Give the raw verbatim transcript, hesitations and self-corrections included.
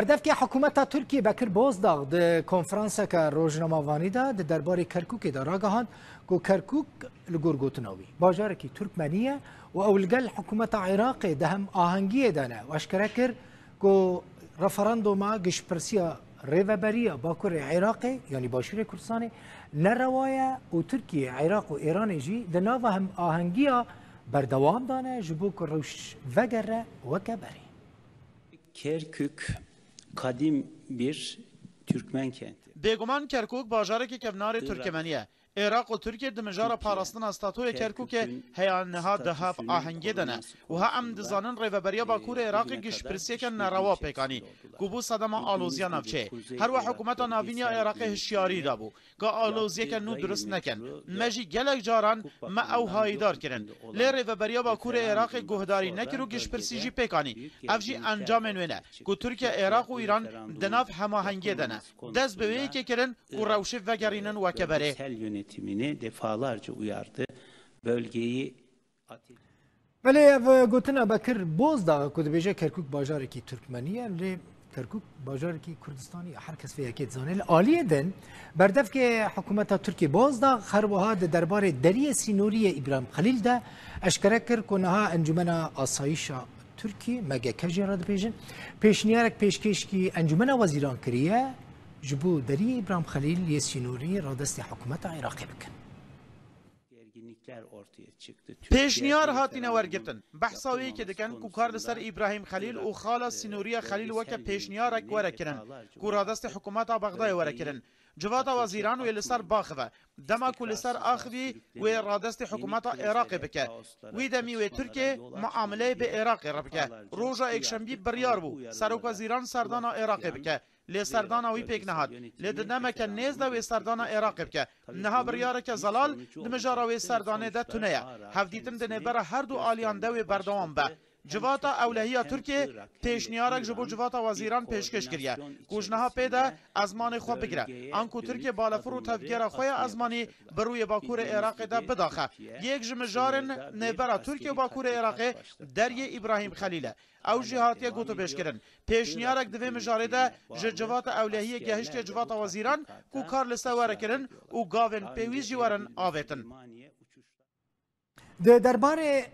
Berdevkê hikûmeta Tirkiyê Bekir Bozdağ di konferanseke rojnamevanî de di derbarê Kerkûkê de ragihand ku Kerkûk li gor gotina wî bajarekî Turkmenî ye û ew li gel hikûmeta Iraqê di hem ahengiyê de ne û eşkere kir ku referanduma giştpirsiya rêveberiya Bakurê Iraqê, yanî Başûrê Kurdistanê, nerewa ye û Tirkiye, Iraq û Îranê jî di nava hem ahengiya berdewam de ne ji bo ku rewş vegere weke berê. Kerkük kadim bir Türkmen kenti. Bêguman Kerkûk bajarekî kevnarê Turkemenî ye. Iraq û Tirkiye di mijara parastina statoyê Kerkûkê heya niha di hev ahengê de ne. Wiha em dizanin rêveberiya Bakurê Iraqê giştpirsiyeke nerewa pêk anî, ku bû sedema aloziya navçeyê. Her wiha hikûmeta navîn ya Iraqê hişyarî dabû. Ka aloziyeke nû durust nekin. Me jî gelek caran me ew hayîdar kirin. Lê Rêveberiya Bakurê Iraqê guhdarî nekir û giştpirsî jî pêk anî. Ev jî encamên wê ne, ku Tirkiye, Iraq û Îran di nav hemahengiyê de ne. Dest bi wê yekê kirin ku rewşê vegerînin weke berê. Bölgesel yönetimini defalarca uyardı. Bölgeyi Belê ev gotina Bekir Bozdağ ku dibêje Kerkûk bajarekî Turkmenî ye, lê Kerkûk bajarekî Kurdistanî ye. Her kes vê yekê dizane. Li aliyê din, berdevkê hikûmeta Tirkiyê Bozdağ her wiha di derbarê deriyê sînorî yê Îbrahîm Xelîl de eşkere kir ku niha Encûmena Asayîşa Tirkiyê, M G K jê re dibêjin, pêşniyarek pêşkêşkî Encûmena Wezîran kiriye, ji bo deriyê Îbrahîm Xelîl yê sînorî radestê hikûmeta Iraqê bikin. Pêşniyar hatine wergirtin. Behsa wê yekê dikin ku kar li ser Îbrahîm Xelîl û xala sînoriya Xelîl weke pêşniyarek were kirin, ku radestê hikûmeta Bexdayê were kirin. Civata Wezîran wê li ser biaxive. Dema ku li ser axivî, wê radestê hikûmeta Iraqê bike. Wî demî wê Tirkiye muameleyê bi Iraqê re bike. Roja Êkşembî biryar bû, Serokwezîran serdana Iraqê bike. Lê serdana wî pêk nehat. Lê di demeke nêz de wê serdana Iraqê bike. Niha biryareke zelal di mijara wê serdanê de tune ye. Hevdîtin di nêbera her du aliyan de wê berdewam be. Civata ewlehiya Tirkiyê pêşniyarek ji bo Civata Wezîran pêşkêş kiriye, ku ji niha pê de ezmanê xwe bigire. Anku Tirkiye balafir û tevgera xwe ya ezmanî bi rûyê Bakurê Iraqê de bidaxe. Yek ji mijarên nêbera Tirkiye û Bakurê Iraqê deriyê Îbrahîm Xelîl e. Ew jî hatiye gotûbêjkirin. Pêşniyarek di vê mijarê de ji Civata Ewlehiyê gehiştiye Civata Wezîran ku kar li ser were kirin û gavên pêwîst jî werin avêtin. Di derbarê